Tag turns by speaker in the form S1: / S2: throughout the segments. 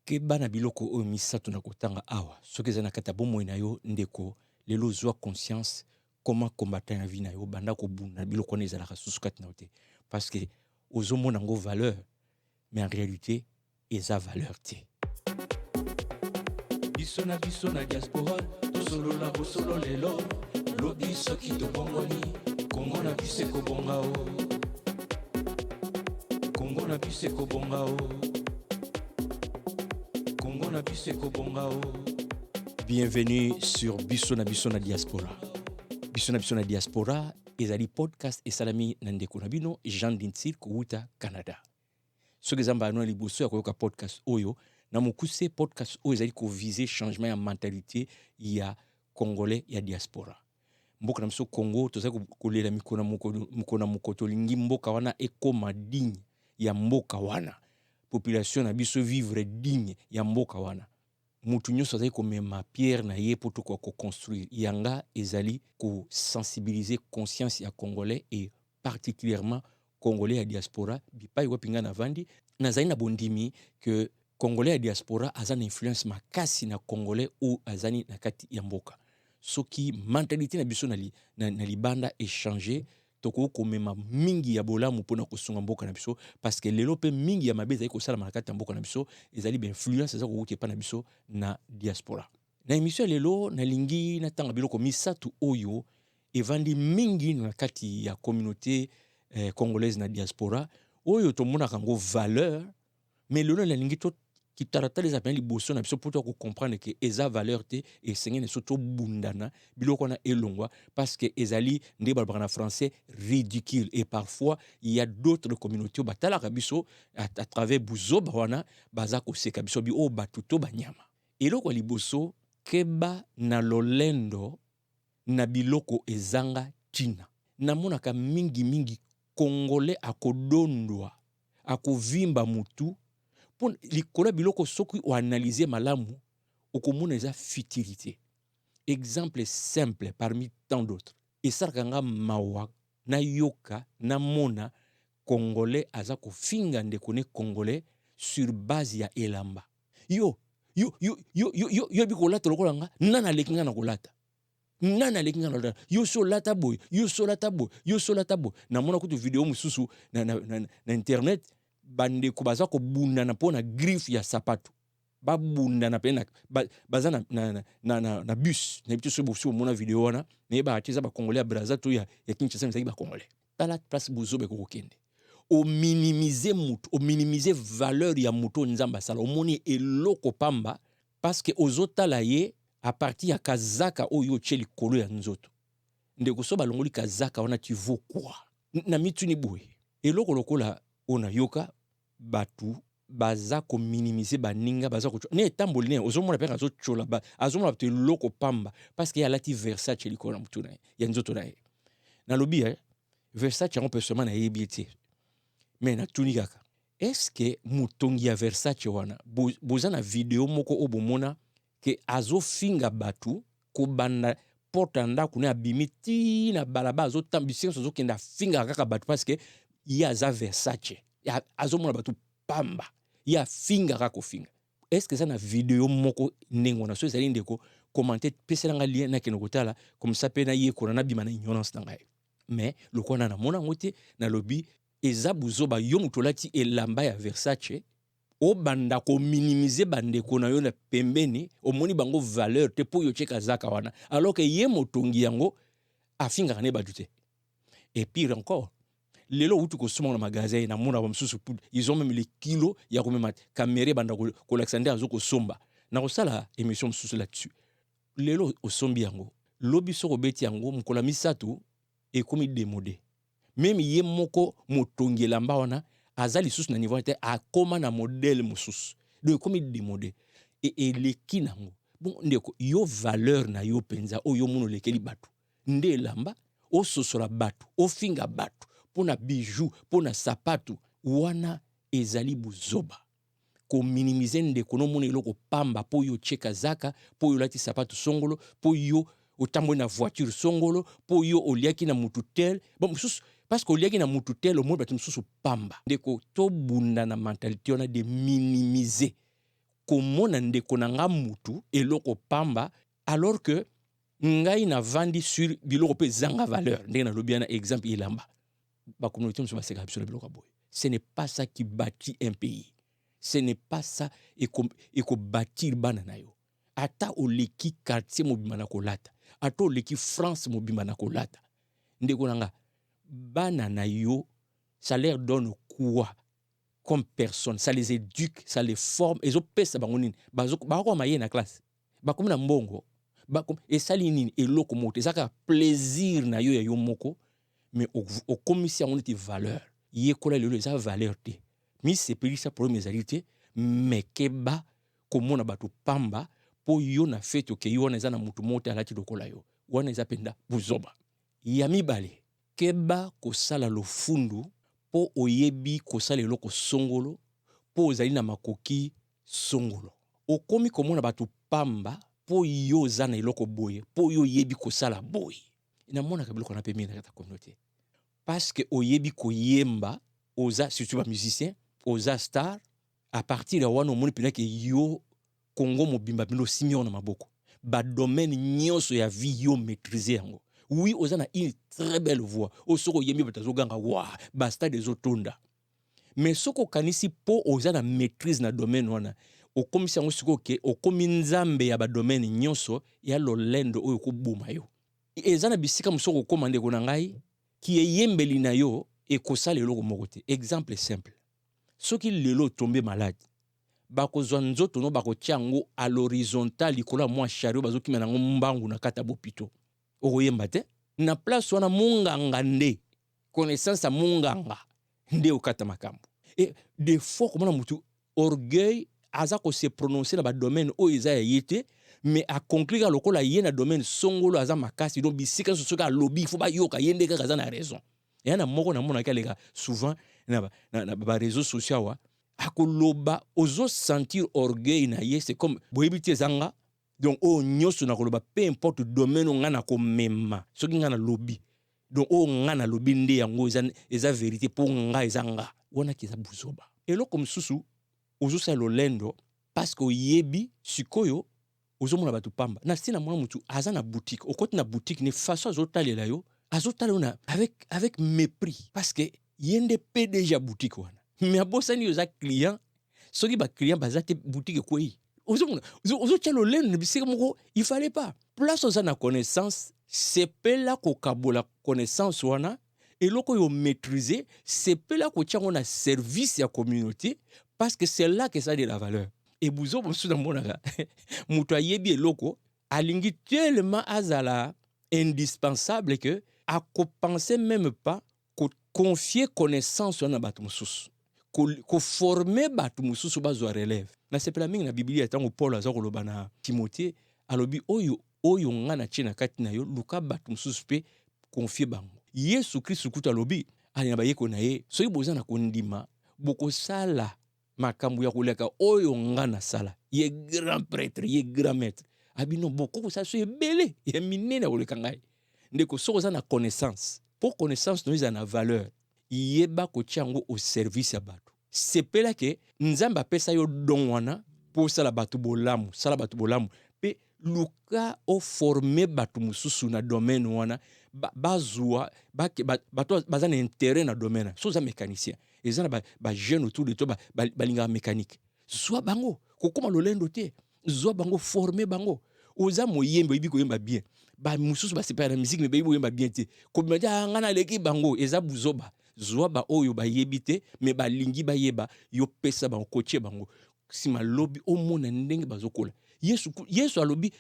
S1: Keba na biloko oyo misato na kotanga awa. Soki eza na kati ya bomoi na yo ndeko, lelo zwa conscience comment combattant ya vie na yo, banda kobunda biloko wana ezalaka susu kati na yo te. Parce que ozomona yango valeur, mais en réalité eza valeur te.
S2: Biso na biso na diaspora tosolola bosolo lelo lobi soki tobongwani Kongo na biso ekobonga o Kongo na biso ekobonga o Kongo na biso ekobonga o.
S1: Bienvenue sur Biso na biso na diaspora. Biso na biso na diaspora ezali podcast esalami na ndeko na bino Jean Dintil kowuta Canada. Soki eza mbala no ya liboso ya koyoka podcast oyo, na mokuse podcast oyo ezali koviser changement ya mentalité ya congolais ya diaspora. Mboka na biso Congo tozali kolela mikolo na mokolo, mokolo na mokolo tolingi mboka wana ekoma digne ya mboka wana, population na biso vivre digne ya mboka wana. Mutu nyonso azali komema pierre na ye mpo tokoka ko construire. Yanga ezali ko sensibiliser conscience ya congolais et particulièrement congolais ya diaspora bipai wapi ngai navandi. Nazali na bondimi que congolais ya diaspora aza na influence makasi na congolais oyo azali na kati ya mboka. Soki mentalite na biso na, li, na, na libanda echanger, tokoki komema mingi ya bolamu mpona kosunga mboka na biso, parce que lelo mpe mingi ya mabe ezali kosalama na kati ya mboka na biso ezali ba influence eza kowuta epai na biso na diaspora. Na emission ya lelo nalingi natanga biloko misato oyo evandi mingi na kati ya communauté congolaise na diaspora oyo tomonaka yango valeur, mais lelo nalingi to kitalatala eza mpenza liboso na biso mpo to kocomprendre ke eza valeur te, esengeli na biso tobundana biloko wana elongwa, parce que ezali nde balobaka na français ridicule, et parfois il y a d'autres communautés oyo batalaka biso à travers buzoba wana, baza koseka biso bi oyo bato to banyama. Eloko ya liboso, keba na lolendo na biloko ezanga tina. Namonaka mingi mingi congolais akodondwa, akovimba mutu po likolo ya biloko soki o analyser malamu okomona eza futilite. Exemple simple parmi tant d'autres, esalaka nga mawa nayoka, namona congolais aza kofinga ndeko ne congolais sur base ya elamba. Yo, yo, yo, yo, yo, yo, yo kolata lokola nga, nani aleki nga na kolata? Nani aleki nga na kolata? Yo so olata boye, yo so olata boye, yo so olata boye. Namona kutu video mosusu na internet, bandeko baza kobundana mpo na griffe ya sapato. Babundana pe baza na bus. Nayebi te soki bosi bomona video wana, nayebaka te eza ba Congolais ya Brazza to ya Kinshasa, ezalaki ba Congolais. Tala place bozoba ekokokende. Ominimize mutu, ominimize valeur ya mutu oyo Nzambe asala. Omoni eloko pamba parce que ozotala ye à partir ya kazaka oyo otie likolo ya nzoto. Ndeko, so balongoli kazaka wana, tu vaux quoi? Na mituni boye, eloko lokola oyo nayoka bato baza kominimize baninga, baza kotshola ne etamboli ne, ozomona mpe azotyola, azomona bato eloko pamba parce que ye alati Versace likolo na mutu na ye, ya nzoto na ye. Nalobi Versace yango personnellement nayebi ye te, mais natuni kaka, est-ce que motongi ya Versace wana boza na video moko oyo bomona ke azofinga bato kobanda porte ya ndako na abimi ti na balabala, azotamba bisika nyonso, azokende afingaka kaka bato parce que ye aza Versace, azomona bato pamba, ye afingaka kofinga. Est-ce que eza na video moko ndenge wana? So ezali ndeko, commenter, pesela nga lien nakende kotala, comme ça mpe nayekola, nabima na ignorance na ngai. Mais lokola namona yango te, nalobi eza buzoba. Yo moto olati elamba ya Versace, obanda kominimize bandeko na yo na pembeni, omoni bango valeur te mpo yo otie kazaka wana, alors que ye motongi yango afingaka ne bato te. Et pire encore, lelo outi kosomba na magasin, ye namona ba mosusu ils ont même les kilos ya komema caméra ebanda kolakisa nde azo kosomba. Nakosala émission mosusu là-dessus. Lelo osombi yango, lobi soki obeti yango mokolo ya misato ekomi démodé. Même ye moko motongi elamba wana aza lisusu na niveau te, akoma na modèle mosusu, donc ekomi démodé e eleki nango. Bon ndeko, yo valeur na yo mpenza oyo omona olekeli bato nde elamba, ososola bato, ofinga bato mpo na bijou, mpo na sapatu wana, ezali buzoba. Kominimize ndeko nomona eloko pamba mpo yo otie kazaka, mpo yo olati sapatu songolo, mpo yo otamboli na voiture songolo, mpo yo oliaki na mutu tel. Bon, mosusu parce que oliaki na mutu tel, omoni bato mosusu pamba. Ndeko, tobunda na mentalité wana de minimiser. Komona ndeko na nga mutu eloko pamba, alors que ngai navandi sur biloko mpe ezanga valeur. Ndenge nalobi wana, exemple elamba. Bacommunauté mosusu basekaka biso na biloko ya boye. Ce n'est pas ça qui bâtit un pays, ce n'est pas ça ekobâtir bana na yo. Ata oleki quartier mobimba na kolata, ata oleki France mobimba na kolata, ndeko na nga, bana na yo, ça leur donne quoi comme personne? Ça les éduque, ça les forme? Ezopesa bango nini? Bakokoma ye na classe, bakomi na mbongo, esali nini? Eloko moko te. Eza kaka plaisir na yo ya yo moko, mais okomisi yango neti valeur. Yekola lelo, eza valeur te. Misepelisa, problème ezali te, mais keba komona bato pamba mpo yo na fête okei wana, eza na motu moko te alati lokola yo. Wana eza mpenza buzoba. Ya mibale, keba kosala lofundu mpo oyebi kosala eloko songolo, mpo ozali na makoki songolo. Okomi komona bato pamba mpo yo oza na eloko boye, mpo yo oyebi kosala boye. Namonaka biloko wana mpe mingi na kati ya communauté, parce que oyebi koyemba, oza surtout bamusicien, oza star. À partir ya wana, omoni mpenza ke yo, Kongo mobimba mpenza osimbi yango na maboko. Badomaine nyonso ya vie, yo maîtrise yango. Oui, oza na une très belle voix oyo soki oyembi, bato azoganga wa, bastade ezotonda. Mais soki okanisi mpo oza na maîtrise na domaine wana, okomisi yango sikoyo ke okomi nzambe ya badomaine nyonso, ya lolendo oyo ekoboma yo. Eza na bisika mosusu okokóma, ndeko na ngai, ki eyembeli na yo ekosala eloko moko te. Exemple simple: soki lelo otombe malade, bakozwa nzoto no, bakotia yango à l'horizontal likolo ya mwa chariot, bazokima nango mbangu na kati ya bopito. Okoyemba te na place wana. Monganga nde, connaissance ya monganga nde okata makambo. Et des fois komona motu orgueil, aza kose prononcer na badomaine oyo eza ya ye te, mais aconclure kaka lokola ye na domaine songolo aza makasi. Donc bisika nyonso soki alobi, faut bayoka ye nde kaka aza na raison. Eya na moko namonaki aleka souvent na baréseau sociaux awa, akoloba, ozosentir orgueil na ye. C'est comme boyebi te, eza nga. Donc oyo nyonso nakoloba, peu importe domaine oyo nga nakomema, soki nga nalobi, donc oyo nga nalobi nde yango eza vérité, mpo nga eza nga. Wanaki eza buzoba. Eloko mosusu, ozosala lolendo parce que oyebi sikoyo, ozomona bato pamba. Na ntina mwana motu aza na boutique, okoti na boutique, ne façon azotalela yo, azotala yo na avec mépris, parce que ye nde PDG ya boutique wana, mais abosani yo oza client. Soki baclient baza te, boutique ekwei. Ozomona, ozotia lolendo na bisika moko il fallait pas. Place oza na connaissance, sepela kokabola connaissance wana. Eloko oyo maîtriser, sepela kotia yango na service ya communauté, parce que c'est là que ça a de la valeur. Ebuzoba mosusu namonaka, moto ayebi eloko, alingi tellement azala indispensable que akopense même pas koconfier connaissance wana na bato mosusu, koformer bato mosusu bazwa relève. Nasepela mingi na Biblia ntango Paul aza koloba na Timothée, alobi: oyo oyo nga natie na kati na yo, luka bato mosusu mpe confier bango. Yesu Kristu kutu alobi ali na bayeko na ye: soki boza na kondima, bokosala makambo ya koleka oyo nga nasala. Ye grand prêtre, ye grand maître, abino boko kosala so ebele ya minene ya koleka ngai. Ndeko, soki oza na connaissance, mpo connaissance no ezala na valeur, yeba kotia yango au service ya bato. Sepela ke Nzambe apesa yo don wana mpo osala bato bolamu. Sala bato bolamu mpe luka oformer bato mosusu na domaine wana, bazwa bato baza na intérêt na domaine. So oza mécanicien, eza na bajeune autour de toi balingaka mécanique, zwa bango. Kokóma lolendo te, zwa bango, forme bango. Oza moyembi, oyebi koyemba bien, bamosusu basepela na musique, mais bayebi koyemba bien te. Kobima te: ah, nga naleki bango, eza buzoba. Zwa baoyo bayebi te mais balingi bayeba, yo pesa bango, kotie bango. Nsima lobi omona ndenge bazokola. Yesu, Yesu alobi: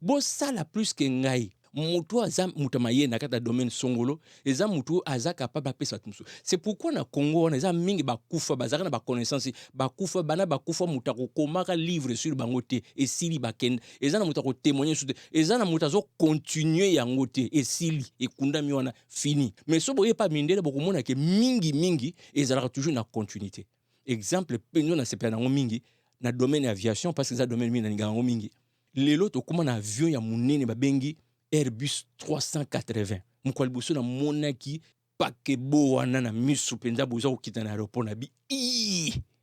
S1: bosala plus ke ngai. Moto aza moto ya mayele na kati ya domaine songolo, eza moto oyo aza capable apesa bato mosusu. C'est pourquoi na Congo wana eza mingi bakufa, bazalaka na baconnaissance, bakufa. Bana bakufa, moto akokomaka livre sur bango te, esili, bakende. Eza na moto akotémoigne su te, eza na moto azocontinue yango te, esili, ekundami wana, fini. Mais so boye pa mindele, bokomona ke mingi mingi ezalaka toujours na continuité. Exemple mpenza nasepela nango mingi na domaine ya aviation, parce que eza domaine mingi nalingaka yango mingi. Lelo tokóma na avion ya monene babengi Airbus 380. Mokolo liboso namonaki paquebot wana na miso mpenza, boza kokita na aéroport na bi,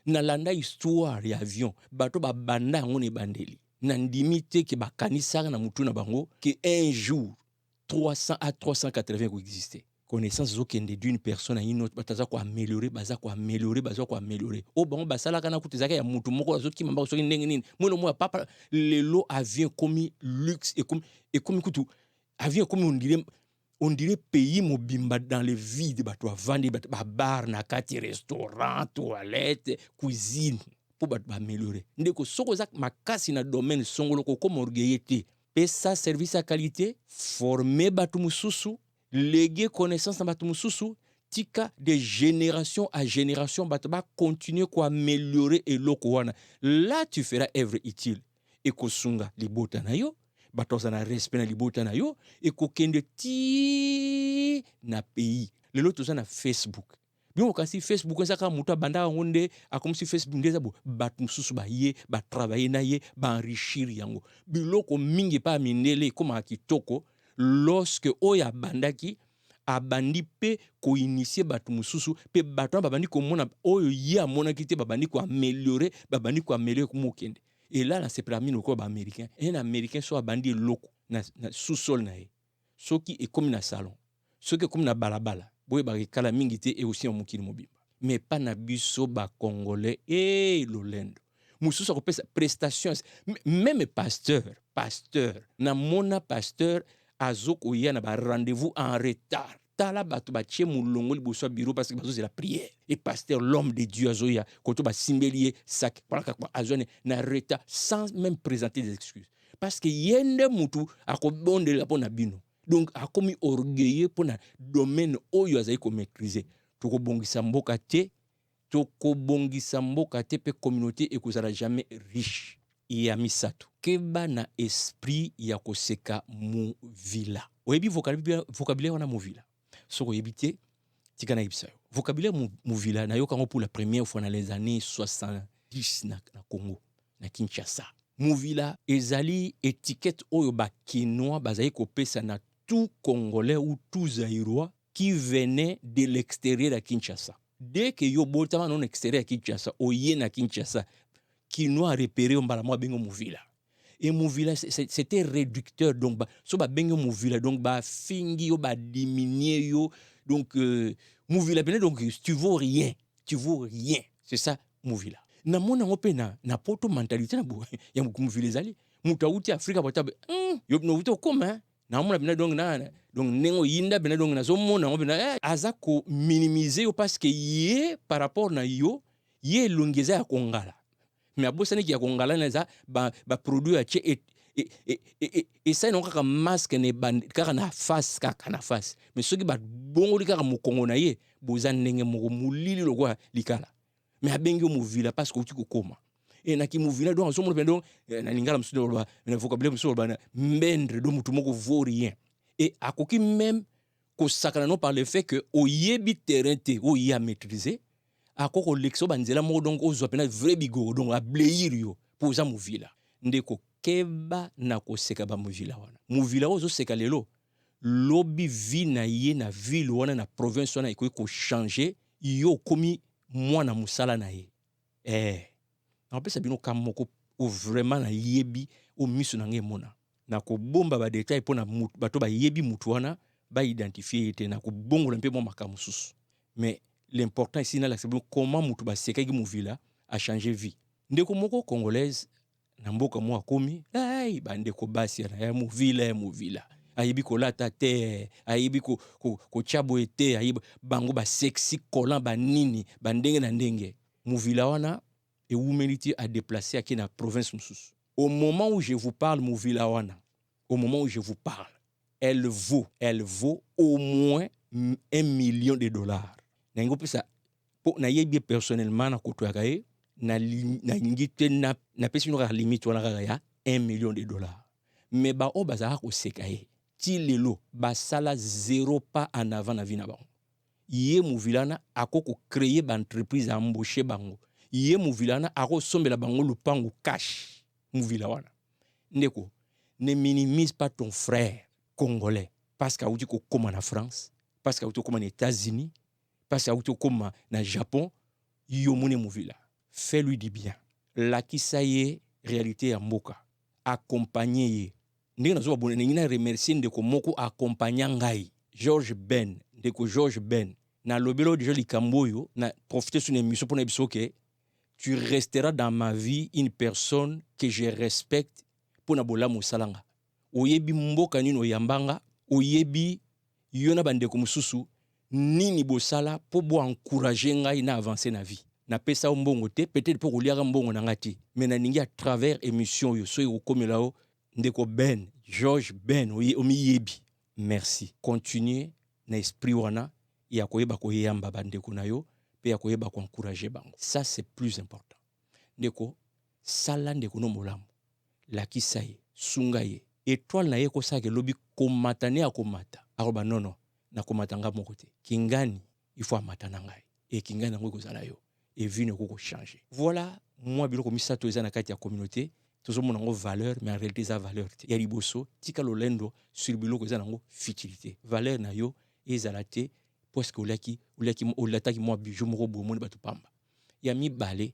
S1: Nalanda histoire ya avion, bato babanda yango na ebandeli. Nandimi te ke bakanisaka na mutu na bango ke un jour 300 à 380 ekoexiste. Connaissance ezokende d'une personne à une autre, bato baza koaméliorer, baza koaméliorer, baza koaméliorer. Oyo bango basalaka na kutu ezalaka ya mutu moko azokima mbango soki ndenge nini, mwene moko ya papa. Lelo avion ekomi luxe, ekomi kutu avion ekomi on dirait pays mobimba dans le vide. Bato bavandi, bato babar na kati, restaurant, toilette, cuisine, mpo bato baaméliorer. Ndeko, soki oza makasi na domaine songolo, kokoma orgueilleux te. Pesa service ya qualité, forme bato mosusu, léguer connaissance na bato mosusu, tika de génération à génération bato bacontinue koaméliorer eloko wana. Là tu feras œuvre utile, ekosunga libota na yo, bato baza na respect na libota na yo, ekokende ti na pays. Lelo toza na Facebook. Bino kasi Facebook eza kaka moto abandaka yango nde akomisi Facebook nde eza bo. Bato mosusu baye batravaille na ye, baenrichir yango. Biloko mingi epai ya mindele ekomaka kitoko lorsque oyo abandaki abandi mpe koinitier bato mosusu, mpe bato wana babandi komona oyo ye amonaki te, babandi koaméliorer, babandi koaméliorer, komokende. Ela nasepela mingi lokola baaméricain. Un Américain so abandi eloko na sous-sol na ye, soki ekomi na salon, soki ekomi na balabala, boyebaka ekala mingi te ekosimba mokili mobimba. Mais epa na biso bacongolais e lolendo mosusu akopesa prestation. Même pasteur, pasteur, namona pasteur azokoya na barendez-vous en retard. Tala bato batie molongo liboso ya bureau parce que bazozela prière, et pasteur, l'homme de Dieu, azoya koto, basimbeli ye sac, azwani na retard sans même présenter des excuses, parce que ye nde mutu akobondelela mpo na bino. Donc akomi orgueilleux mpo na domaine oyo azali komaîtriser. Tokobongisa mboka te, tokobongisa mboka te, mpe communauté ekozala jamais riche. Ya misato, keba na esprit ya koseka movila. Oyebi vocabulaire wana, movila? Soki oyebi te, tika nayebisa yo vocabulaire movila. Nayoka yango pour la première fois na les années 70 na Congo, na Kinshasa. Movila ezali étiquette oyo bakinois bazali kopesa na tout Congolais ou tout Zaïrois qui venait de l'extérieur ya Kinshasa. Dès que yo botama na extérieur ya Kinshasa, oye na Kinshasa, kinois repéré yo mbala moko, abengi movila. Et movila, c'était réducteur. Donc so babengi yo movila, donc bafingi yo, badiminuer yo. Donc movila pene, donc tu vaux rien, tu vaux rien, c'est ça movila. Namoni yango mpe na poto, mentalité na ya movila ezali moto awuti Afrika bota yo nouti okoma, naomona pena donc na donc ndenge oyinda pena, donc nazomona yango pena aza kominimiser yo parce que ye, par rapport na yo, ye elongi eza ya kongala, mais abosaniki ya kongala na eza baproduit ba atie, esali nango kaka masque na kaka na face, kaka na face. Mais soki babongoli kaka mokongo na ye, boza ndenge moko, molili lokola likala. Mais abengi yo movila parce que outi kokoma e naki movila. Donc azomona mpe donc na lingala mosusu oloba, na vocabulaire mosusu oloba na mbendre, donc motu moko vaut rien. Et akoki même kosakana no par le fait que oyebi terrain te oyo ye amaîtriser, akoki kolekisa yo banzela moko, donc ozwa mpena vrai bigoro, donc ableyir yo mpo oza movila. Ndeko, keba na koseka bamovila wana. Movila oyo ozoseka lelo, lobi vie na ye na ville wana, na province wana, ekoki kochanger. Yo okomi mwana mosala na ye. Nakopesa bino ka moko o vraiment nayebi, o miso na ngai emona. Nakobomba badétail mpo na bato bayebi mutu wana baidentifie ye te, nakobongola mpe mwa makambo mosusu. Mais l'important ici, nalakisa bino comment mutu basekaki movila achanger vie. Ndeko moko congolaise na mboka moko akomi, ai bandeko basi ya movila, ya movila, ayebi kolata te, ayebi kotya boye te, ayebi bango basexy collant, banini, bandenge na ndenge. Movila wana ewumeli ti adéplacer, ake na province mosusu. Au moment où je vous parle, movila wana, au moment où je vous parle, elle vaut au moins 1 million de dollars. Nalingi opesa mpo nayebi ye personnellement, na kotoyaka ye, nalingi te napesi bino kaka limite wana kaka ya 1 million de dollars. Mais baoyo bazalaka koseka ye ti lelo basala zéro pas en avant na vie na bango. Ye movila wana akoki kocréer baentreprise, aembauche bango. Ye movila wana akosombela bango lupangu cash. Movila wana, ndeko, ne minimise pas ton frère congolais parce qu'auti kokóma na France, parce qu'auti kokóma na États-Unis, parce qu'auti kokóma na Japon. Yo moni movila, Fais-lui du bien, lakisa ye réalité ya mboka, accompagne ye. Ndenge nazoba boye, ndenge na remercier ndeko moko accompagna ngai, George Ben. Ndeko George Ben, nalobeli oyo deja likambo oyo, na profite sur émission mpona biso ke tu resteras dans ma vie une personne que je respecte mpona bolamu osalanga. Oyebi mboka nini oyambanga, oyebi yo na bandeko mosusu nini bosala mpo boencourage ngai na avance na vie. Napesa yo mbongo te, peut-être mpo koliaka mbongo na ngai te, mais nalingi à travers émission oyo, soki ekokomela yo, ndeko Ben, George Ben, omiyebi. Merci, continue na esprit wana ya koyeba koyamba bandeko na yo mpe ya koyeba koencourage bango. Ça, c'est plus important. Ndeko, sala ndeko no molamu, lakisa ye, sunga ye. Étoile na ye ekosalaka elobi komata ne akomata, akoloba: "Nono, nakomata nga moko te. Kingani, il faut amata na ngai." E kingani yango ekozala yo evino ekoki kochange. Voilà mwa biloko misato eza na kati ya communauté. Tozomona yango valeur, mais en réalité eza valeur te. Ya liboso, tika lolendo sur biloko eza nango futilité. Valeur na yo ezala te puisque oliaki oliaki olataki mwa bijou moko boye, omoni bato pamba. Ya mibale,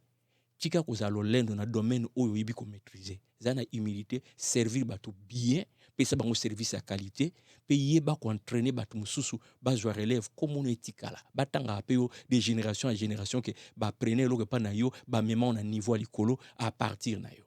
S1: tika kozala lolendo na domaine oyo oyebi komaîtrise. Eza na humilité, servir bato bien, pesa bango service ya qualité, mpe yeba koentraîne bato mosusu bazwa relève. Komona etikala, batangaka mpe yo de génération ya génération, ke baprene eloko epa na yo, bamema na niveau ya likolo à partir na yo.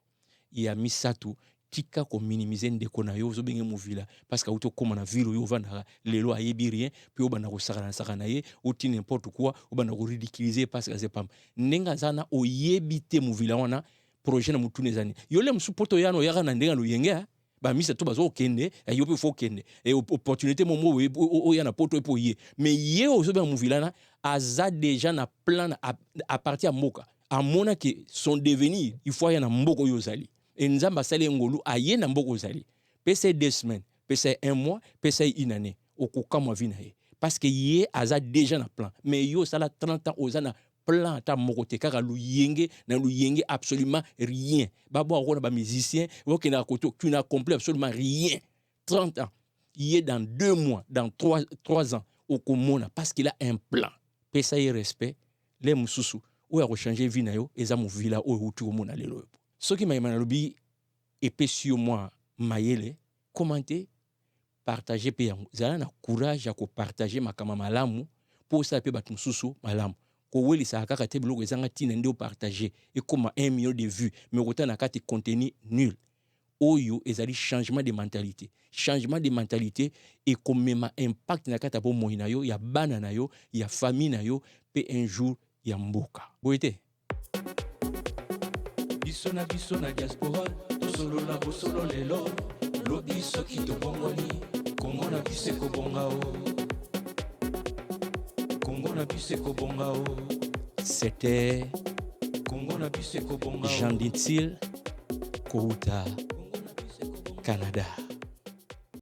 S1: Ya misato, tika kominimize ndeko na yo ozobenge movila parce que auti okóma na ville oyo ovandaka lelo, ayebi rien, mpe obanda kosakana saka na ye, oti n'importe quoi, obanda koridiculize parce que aza pamba ndenge aza na. Oyebi te movila wana projet na motuna eza nini. Yo le mosusu poto oyana, oyaka na ndenge ya loyenge, bamisa to bazokende, yo mpe fo okende. Opportunité momo oya na poto mpo ye, mais ye ozobenga movila na aza déjà na plan à partir ya mboka. Amonaki son devenir, il faut aya na mboka oyo ozali. E Nzambe asali ye ngolu, aye na mboka ozali. Pesa ye 2 semaines, pesa ye un mois, pesa ye une année, okokamwa vie na ye, parce que ye aza déjà na plan. Mais yo osala 30 ans, oza na plan ata moko te, kaka luyenge na luyenge, absolument rien. Babwaka kona bamusicien, okendaka koto, tu n'accomplis absolument rien. 30 ans, ye dans 2 mois, dans 3 ans, okomona, parce qu'il a un plan. Pesa ye respect. Le mosusu oyo akochange vie na yo eza movila oyo outi komona lelo oyo. Soki mayema nalobi epesi yo mwa mayele, commente, partage mpe yango. Zala na courage ya kopartage makambo malamu mpo osala mpe bato mosusu malamu. Kowelisaka kaka te biloko ezanga ntina nde opartage, ekóma 1 million de vues, mais okotala na kati contenu nul. Oyo ezali changement de mentalité. Changement de mentalité ekomema impact na kati ya bomoi na yo, ya bana na yo, ya famille na yo, mpe un jour ya mboka. Boye te?
S2: Biso na biso na diaspora, tosolola bosolo lelo, lobi soki tobongwani, Kongo na biso ekobonga o, Kongo na biso ekobonga o.
S1: C'était
S2: Kongo na biso ekobonga.
S1: Jean Dintil kouta Canada.